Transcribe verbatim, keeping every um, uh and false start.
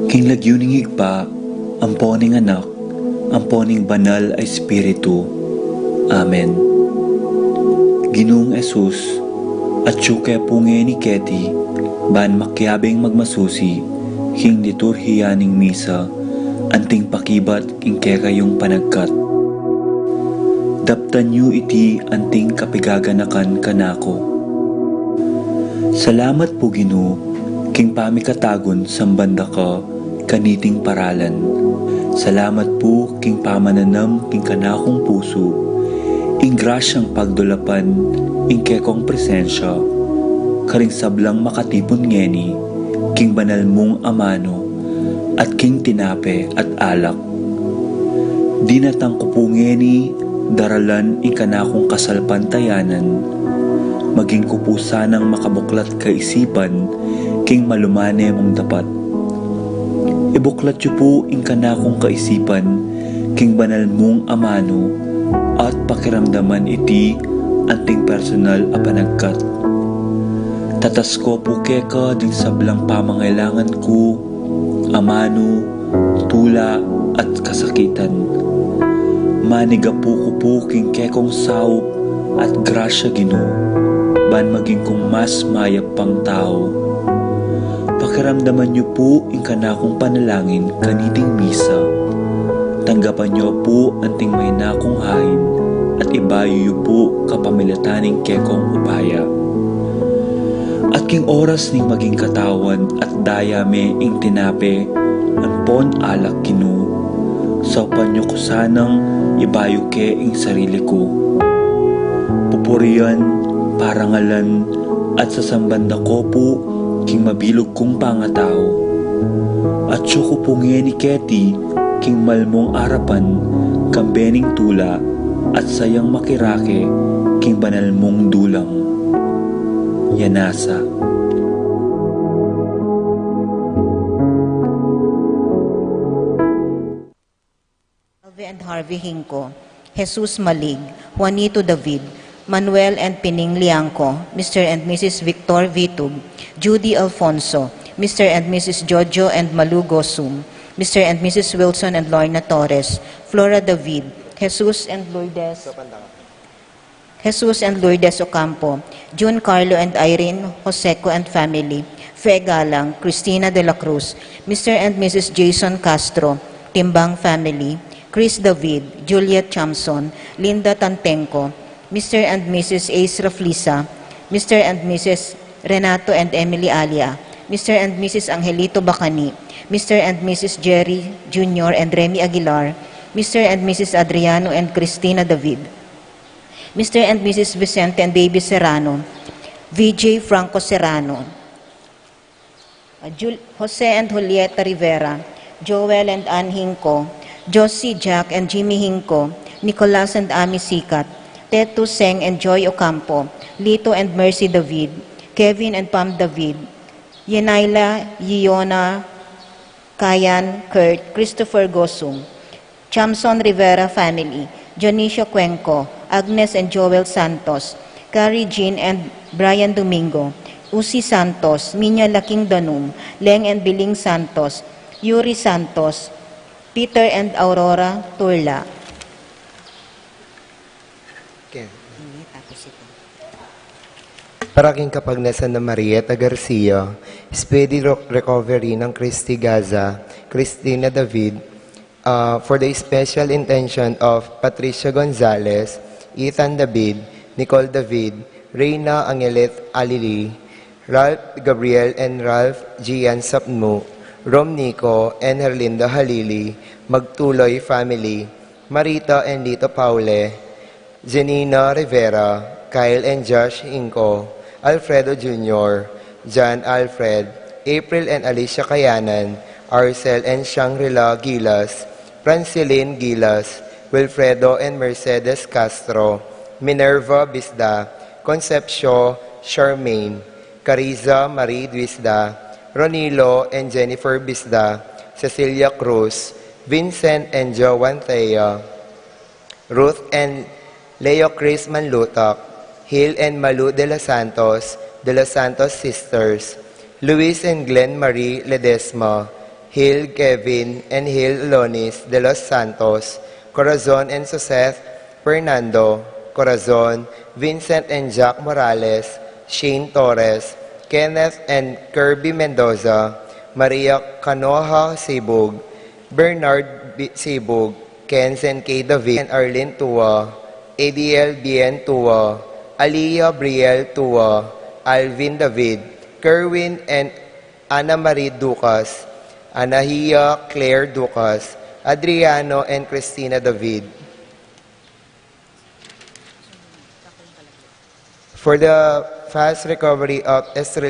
King lagyu ning Ibpa, ampo ning Anak, ampo ning Banal a Espiritu. Amen. Ginung Jesus, atyu ke pu ngeni keti, ban makiabing magmasusi king liturhiya ning misa, anting pakibat king kekayung panagkat. Daptan yu iti anting kapigaganakan kanaku. Salamat pu, Ginu, king pamikatagun samban da ka kaniting paralan. Salamat pu king pamananam king kanakung pusu ing grasyang pagdulapan ing kekong presensya karing sablang makatipun ngeni king banal mung amanu at king tinape at alak. Dinatang ku pu ngeni daralan ing kanakung kasalpantayanan, maging ku pu sanang makabuklat kaisipan king malumane mung dapat. Ibuklat yu pu ing kanakung kaisipan king banal mung amanu at pakiramdaman iti anting personal a panagkat. Tatas ku pu keka ding sablang pamangailangan ku, amanu, tula, at kasakitan. Manigapu ku pu king kekong saup at grasya, Ginu, ban maging kung mas mayap pang tau. Pakiramdaman yu pu ing kanakung panalangin kaniting misa. Tanggapan yu pu anting maina kung hain at ibayu yu pu kapamilatan ning kekong upaya. At king oras ning maging katawan at daya me ing tinape ampon alak, Ginu, saupan yu ku sanang ibayu ke ing sarili ku. Pupurian, parangalan, at sasamban da ko pu king mabilug kung pangatau. Atyu ku pu ngeni keti king malmung arapan, kambe ning tula, at sayang makirake king banal mung dulang. Yanasa. Alve and Harvey Hinco, Jesus Malig, Juanito David, Manuel and Pining Liangco, Mister and Missus Victor Vitug, Judy Alfonso, Mister and Missus Jojo and Malu Gosum, Mister and Missus Wilson and Lorna Torres, Flora David, Jesus and Lourdes, Jesus and Lourdes Ocampo, Jun Carlo and Irene Joseco and family, Fe Galang, Christina de la Cruz, Mister and Missus Jason Castro, Timbang family, Chris David, Juliet Chamson, Linda Tantenco, Mister and Missus Ace Raflisa, Mister and Missus Renato and Emily Alia, Mister and Missus Angelito Bacani, Mister and Missus Jerry Junior and Remy Aguilar, Mister and Missus Adriano and Christina David, Mister and Missus Vicente and Baby Serrano, V J Franco Serrano, uh, Jul-, Jose and Julieta Rivera, Joel and Ann Hinco, Josie, Jack and Jimmy Hinco, Nicolas and Ami Sikat, Tetu, Seng and Joy Ocampo, Lito and Mercy David, Kevin and Pam David, Yenaila, Yiona, Kayan, Kurt, Christopher Gosum, Chamson Rivera family, Dionisio Cuenco, Agnes and Joel Santos, Carrie Jean and Brian Domingo, Usi Santos, Minya Laking Danum, Leng and Biling Santos, Yuri Santos, Peter and Aurora Turla. Okay. Para king kapagnasan nang Marieta Garcia, speedy ro-, recovery nang Christy Gaza, Christina David, uh, for the special intention of Patricia Gonzalez, Ethan David, Nicole David, Reina Angelet Alili, Ralph Gabriel and Ralph Gian Sapmu, Rom Nico and Herlinda Halili, Magtuloy family, Marita and Lito Paule, Janina Rivera, Kyle and Josh Inco, Alfredo Junior, John Alfred, April and Alicia Kayanan, Arcel and Shangri-La Gilas, Francilin Gilas, Wilfredo and Mercedes Castro, Minerva Bisda, Concepcio Charmaine, Cariza Marie Duisda, Ronilo and Jennifer Bisda, Cecilia Cruz, Vincent and Joan Thea, Ruth and Leo Chris Manlutak, Hil and Malu de los Santos, de los Santos Sisters, Luis and Glenn Marie Ledesma, Hil Kevin and Hil Lonis de los Santos, Corazon and Soseth Fernando, Corazon, Vincent and Jack Morales, Shane Torres, Kenneth and Kirby Mendoza, Maria Canoja Sibug, Bernard B- Sibug, Kenz and K David and Arlene Tua, Adiel Bien Tua, Aliyah Briel Tua, Alvin David, Kerwin and Ana Marie Ducas, Anahia Claire Ducas, Adriano and Christina David. For the fast recovery of Estrella